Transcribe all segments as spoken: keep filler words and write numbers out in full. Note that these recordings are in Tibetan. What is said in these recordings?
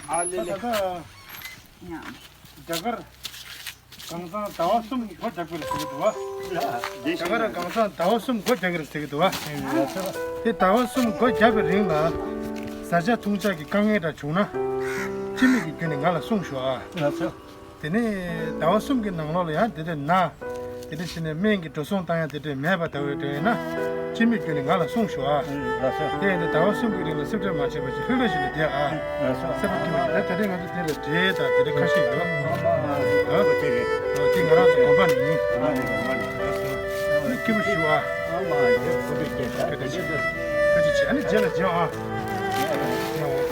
ཨ་ལེ་ལེ། རྒྱ་གར་གངས་བཟང་ཟླ་བ་གསུམ་སྒོ་རྒྱག་པའི་ཟེར་གི་འདུག་བ། རྒྱ་གར་གངས་བཟང་ཟླ་བ་གསུམ་སྒོ་རྒྱག་གི་རེད་ཟེར་གི་འདུག་བ། དེ་ཟླ་བ་གསུམ་སྒོ་རྒྱག་པའི་རིང་ལ་བཟའ་བཅའ་འཐུང་བཅའ་གི་དཀའ་ངལ་འདྲ་བྱུང་ན། སྤྱི་མི་གི་བརྒྱུད་ནས་ང་ལ་གསུངས་ཤོག་ཨ། དེ་ནས་ཟླ་བ་གསུམ་གྱི་ནང་ལོགས་ལ་ཡང་དེ་འདྲ་ན། དེ་འདྲ་བྱས་ནས་སྨན་གྱི་འགྲོ་སོང་བཏང་ཡ་དེ་འདྲ་མེད་པ་ལྟ་བུའི་འདྲ་ཡིན་ན། སྤྱི་མི་བརྒྱུད་ནས་ང་ལ་གསུངས་ཤོག་ཨ། ལགས་སོ། དེ་ཡིན་དུས་ཟླ་བ་གསུམ་གྱི་རིང་ལ་སེམས་ཁྲལ་མ་བྱེད་པ་ཞིག་ལྷོད་ལྷོད་བྱས་ནས་བསྡད་ཨ། ལགས་སོ། སེམས་པ་སྐྱིད་པོ་བྱས། ད་དེ་རིང་ང་ཚོ་དེ་ལ་འབྲས་དང་དེ་འདྲ་ཁ་ཤས་ཡོད། ཨ་མ་ཨ་དེ་རེད། ཨ་དེ་ང་རང་ཚོ་དགོན་པ་ནས་ཡིན། ཨ་རེད། དགོན་པ་ནས། ལགས་སོ། ཨ་མ་སྐྱིད་པོ་བཞུགས་ཨ། ཨ་མ་ཨ་དེ་གོ་བའི་སྐད་ཆ་དེ་འདྲ་ཞིག་ཐུགས་རྗེ་ཆེ། ཨ་ནི་རྗེས་ལ་མཇལ་ཨ། ཡ་ཡ།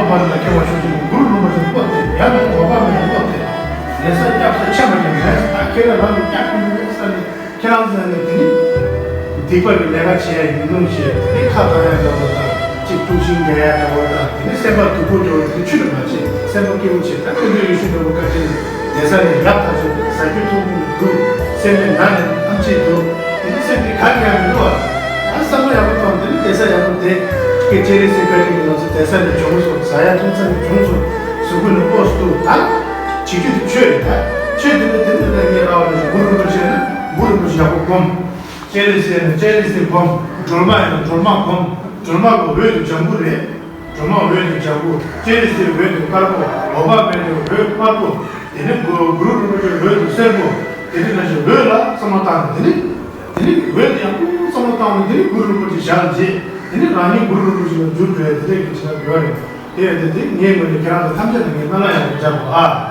བར་ལ་ཁྱེད་པ་ཆུང་ཆུང་གུ་རུ་རིན་པོ་ཆེ་བསྐོར་ཏེ། ཡང་ན་འོག་པ་མེད་པ་བསྐོར་ཏེ། ལས་ས་སྐྱབས་ས་ཆེན་པོ་ཡང་མེད། ད་ཁྱེད་རང་རང་གི་སྐྱབས་ཁུངས་མེད་ས་ནས། ཁྱེད་རང་ཚོ་ནི་དེ་ནི་སྡིག་པ་གི་ལས་ཀ་བྱེད་ཡ་ཡིན་ནོ་ཞེས། དེ་ནི་ཁ་གཏོང་ཡ་འདྲ་བོ་དང་། གཅིག་དཀྲུག་ཤིང་རྒྱག་ཡ་འདྲ་བོ་དང་། དེ་ནི་སེམས་པ་སྡུག་པོ་འགྲོ་བ་དེ་ཆུད་དུ་མ་བྱེད། སེམས་པ་སྐྱིད་པོ་བྱེད། ད་སྐུ་མདུན་ཡེ་ཤེས་ནོར་བུ་བཀའ་དྲིན་གདན་ས་ནས་རབ་ཐག་ཆོད། ཟ་རྒྱུ་འཐུང་རྒྱུ་འདུག་སེམས་ནི་ན་ནས་ཐམས་ཅད་འདུག་དེ་ནི་སེམས་ཀྱི་ག་གེ་ཡང་མི་འདུག་བ། ཨ་བསམ་བློ་ཡག་པོ་གཏོང་། དེ་ནི་གདན་ས་ཡག་པོ་དེ་སྐད་ཅེ་རེ་སི་བཀའ་དྲིན་གྱི་ལོ་ཚོ་གདན་ས་ནས་བྱུང་སོང་། ཟ་ཡ་འཐུང་ས་ནས་བྱུང་སོང་། གཟུགས་པོ་ནི་ཨོ་སི་འདུག་ད་བྱེད་རྒྱུ་དེ་ཆོས་རེད། ད་ཆོས་དེ་ནི་དེ་ནི་ད་ངས་ར་བ་ནས་གུ་རུ་རིན་པོ་ཆེ་ན་གུ་རུ་རིན་པོ་ཆེ་ཡག་པོ་སྒོམ། སྤྱན་རས་གཟིགས་ན་སྤྱན་རས་གཟིགས་སྒོམ། སྒྲོལ་མ་ཡིན་ན་སྒྲོལ་མ་སྒོམ། སྒྲོལ་མ་གི་འོད་དེ་ལྗང་གུ་རེད། སྒྲོལ་མ་འོད་དེ་ལྗང་གུ། སྤྱན་རས་གཟིགས་འོད་དེ་དཀར་པོ། འོད་དཔག་མེད་དེ་འོད་དམར་པོ། དེ་ནས་གུ་གུ་རུ་རིན་པོ་ཆེ་འོད་དེ་སེར་པོ། དེ་ནས་ན་ཞིག་འོད་ལ་བསམ་བློ་བཏང་ནས། དེ་ནས་དེ་ནས་འོད་དེ་ཡག་པོ་བསམ་བློ་བཏང་ནས། དེ་ནས་གུ་རུ་རིན་པོ་ཆེ་ཞལ་མཇལ། དེ་ནས་རང་ཉིད་གུ་རུ་རིན་པོ་ཆེ་ལ་འགྱུར་འགྲོ་ཡ་དེ་འདྲ་གི་བྱེད་ཡ་ཡོད་རེད། དེ་ཡང་དེ་དེ་ངའི་ངོས་ནས་ཁྱེད་རང་ཚོ་ཐམས་ཅད་ལ་ངས་སྨོན་ལམ་ཡག་པོ་རྒྱབ་དགོས་ཨ།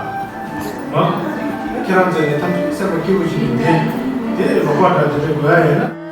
ཨ། ཁྱེད་རང་ཚོ་ངས་ཐམས་ཅད་སེམས་པ་སྐྱིད་པོ་ཞིག་ཡིན་དེ། དེ་རོགས་པ་འདྲ་དེ་འདྲ་དགོས་ཡ་ཡིན་ན།